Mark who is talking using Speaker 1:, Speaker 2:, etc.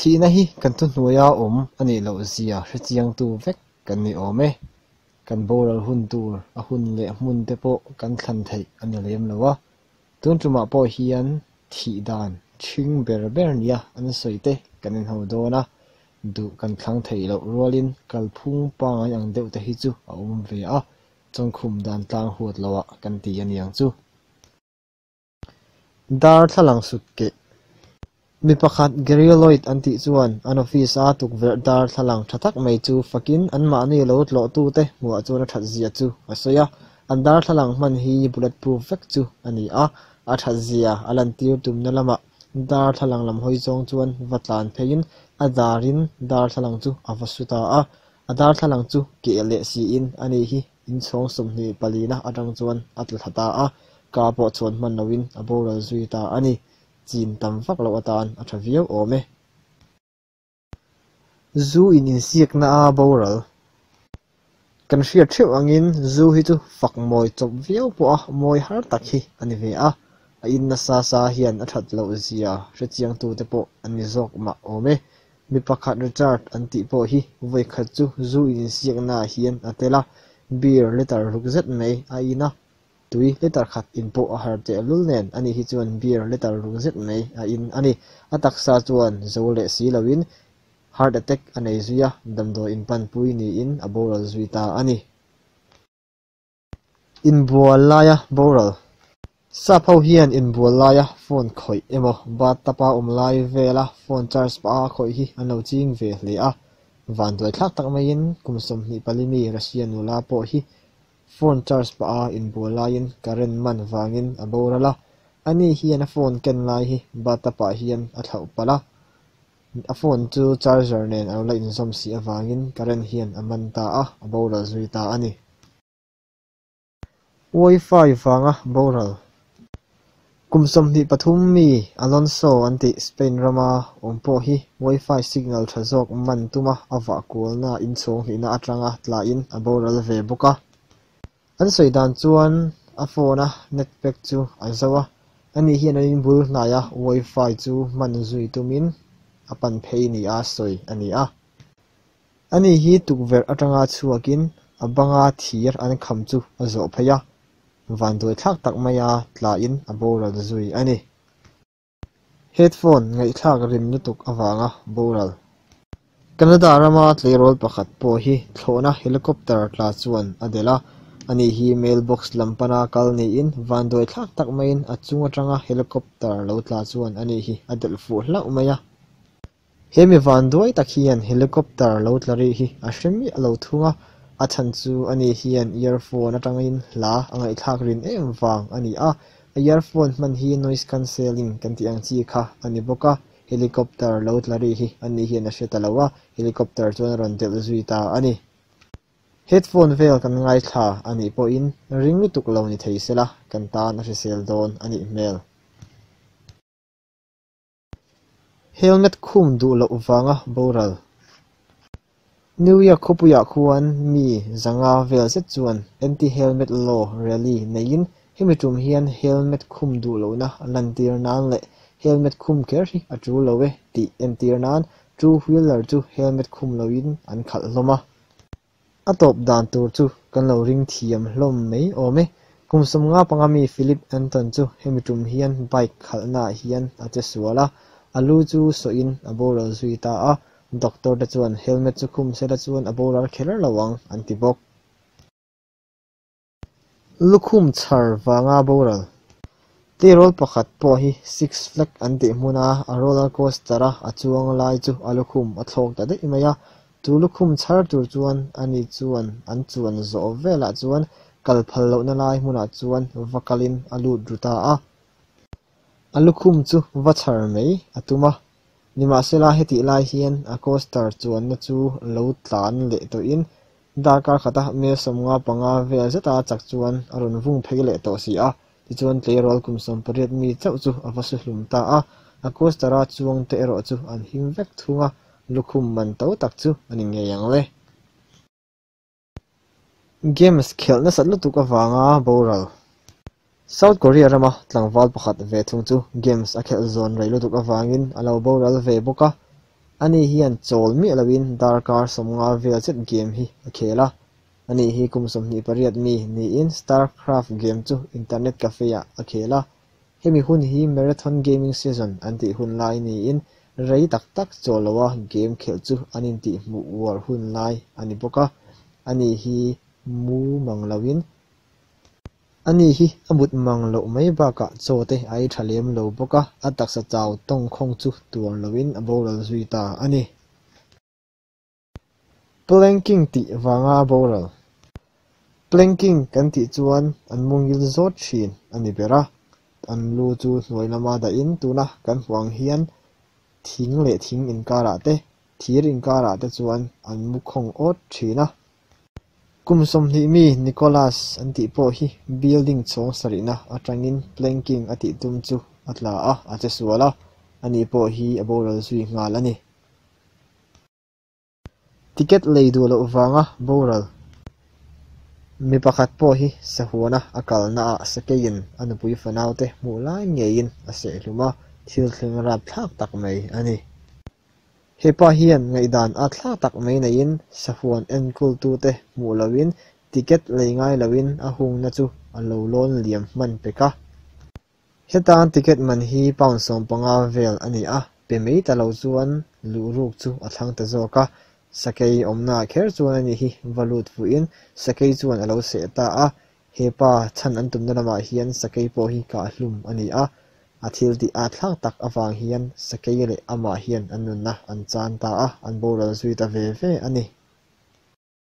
Speaker 1: Thihna hi kan thuhnuaia awm a nih loh zia hrechiangtu vek kan ni awm e. Kan boral hun tur a hun leh hmun te pawh kan thlan theih a ni lem lo a. Tun tumah pawh hian thih dan ṭhing ber ber nia an sawi te kan inho dawn a, duh kan thlang theih loh rualin kalphung pangngai ang deuh te hi chu a awm ve a, chawngkhum dan tlang huat loah kan ti a niang chu. Darthlalang sut keh. Mi pakhat Gary Lloyd an tih chuan an office-a tukverh darthlalang tha tak mai chu fakin anmahni lo tlawhtute hmuhah chuan a that zia chu a sawi a. An darthlalang hman hi bulletproof vek chu a ni a, a that zia a lantir tumna lamah darthlalang lam hawi zawng chuan va tlan pheiin a darin darthlalang chu a va su ta a. A darthlalang chu keh leh siin a ni hi Inchhawng 24 na atang chuan a tla thla ta a, ka pawh chhuan hman loin a boral zui ta a ni. Chin tam vak loh atan a tha viau awm e. Zu in insiakna a boral. Kan hriat theuh angin zu hi chu fak mawi chawp viau pawh a mawi har tak hi a ni ve a, a in nasa sa hian a that loh zia hrechiangtute pawh an ni zawk mah awm e. Mi pakhat Richard an tih pawh hi vawi khat chu zu insiaknaah hian a tel a, beer litre ruk zet mai a in a, tui litre khat in pawh a har tehlul nen ani hi chuan beer litre ruk zet mai a in a ni. A taksa chuan zo leh si loin heart attack a nei zui a, damdawi inpanpui niin a boral zui ta a ni. Inbual laia boral. Sap ho hian inbual laia phone khawih emaw bathtub a awm lai vela phone charge pah a khawih hi an lo ching ve hle a. Vanduai thlak tak maiin kum 24 mi Russia nula pawh hi phone charge pah a inbual laiin current man vangin a boral a. Ani hian a phone ken lai hi bathtub ah hian a thlauh palh a. A phone chu charger nen a lo la inzawm si avangin current hian a man ta a, a boral zui ta a ni. Wi-Fi vanga boral. Kum 23 mi Alonso an tih Spain rama awm pawh hi Wi-Fi signal tha zawk man tuma a vah kualna inchhawng hlihna atanga tlain a boral ve bawk a. An sawi dan chuan a phone a net pack chu a zo a, ani hian an inbul hnaia Wi-Fi chu hman zui tumin a pan phei nia sawi a ni a. Ani hi tukverh atanga chhuakin a banga thir an kham chu a zawh phei a, vanduai thlak tak maia tlain a boral zui a ni. Headphone ngaihthlak rim lutuk avanga boral. Canada rama tleirawl pakhat pawh hi thlawhna helicopter tla chuan a delh a, ani hi mailbox lam pana kal niin vanduai thlak tak maiin a chung atanga helicopter lo tla chuan ani hi a delh fuh hlauh mai a. He mi vanduai tak hian helicopter lo tla rih hi a hre miah lo thung a, a chhan chu ani hian earphone atangin hla a ngaihthlak rin em vang a ni a, a earphone hman hi noise cancelling kan tih ang chi kha a ni bawk a, helicopter lo tla rih hi ani hian a hre ta lo a, helicopter chuan a rawn delh zui ta a ni. Headphone vel kan ngaithla a nih pawhin ring lutuk lo ni thei sela kan tan a hrisel dawn a nih hmel. Helmet khum duh loh vanga boral. New York khawpuiah khuan mi 500 vel zet chuan anti-helmet law rally neiin hemi tum hian helmet khum duh lohna lantir nan leh helmet khum kher hi a tul lo e tih entir nan two-wheeler chu helmet khum loin an khalh hlawm a. A tawp dan tur chu kan lo ring thiam hlawm mai awm e. Kum 55 mi Philip Anton chu hemi tum hian bike khalhnaah hian a che sual a, a lu chu sawhin a boral zui ta a, doctor te chuan helmet chu khum sela chuan a boral kher lo ang an ti bawk. Lukhum chhar vanga boral. Tleirawl pakhat pawh hi Six Flag an tih hmuna a roller coaster a a chuang lai chu a lukhum a thlawk ta daih mai a, chu lukhum chhar tur chuan ani chuan an chuan zawh velah chuan kal phal lohna lai hmunah chuan va kalin a lut ru ta a. A lukhum chu va chhar mai a tum a, nimahsela hetih lai hian a coaster chuanna chu lo tlan leh tawhin Darkar khata mel 55 vel zeta chak chuan a rawn vung phei leh tawh si a, tichuan tleirawl kum 18 mi chauh chu a va su hlum ta a, a coaster-a chuang te erawh chu an him vek thung a, lukhum man to tak chu a ni ngei ang le. Games khelh nasat lutuk avanga boral. South Korea rama tlangval pakhat ve thung chu games a khelh zawn rei lutuk avangin a lo boral ve bawk a. Ani hian chawl miah loin darkar 50 vel zet game hi a khel a. Ani hi kum 28 mi niin StarCraft game chu internet cafe-ah a khel a. Hemi hun hi marathon gaming season an tih hun lai niin rei tak tak chawl loa game khelh chu an intihhmuh uar hun lai a ni bawk a. Ani hi mu mang loin Ani hi a mut mang loh mai bakah chaw te a ei tha lem lo bawk a, a taksa chau tawngkhawng chu tuar loin a boral zui ta a ni. Planking tih vanga a boral. Planking kan tih chuan an mu ngil zawt thin a ni ber a, an lu chu hnuai lama dahin tuna kan hmuh ang hian thing leh thing inkarah te, thir inkarah te chuan an mu khawng awt thin a. Kum 20 mi Nicholas an tih pawh hi building chhawng sarihna atangin planking a tih tum chu a tla a, a che sual a, ani pawh hi a boral zui nghal a ni. Ticket lei duh loh vanga boral. Mi pakhat pawh hi sahuana a kalnaah sakeiin a nupui fanaute hmuh lai ngeiin a sehhlum a, thil thleng rapthlak tak mai a ni. He pa hian ngaihdan a thlak tak mai neiin sahuan enkawltute hmuh loin ticket lei ngai loin a hungna chu a lo lawn liam hman pek a. Hetan ticket man hi pound 15 vel a ni a, pe mai ta lo chuan luh ruk chu a thlang ta zawk a. Sakei awmnaah kher chuan ani hi va lut fuhin sakei chuan a lo seh ta a. He pa chhan an tumna lamah hian sakei pawh hi kah hlum a ni a, a thil tih a thlak tak avang hian sakei leh amah hian an nunna an chan ta a, an boral zui ta ve ve a ni.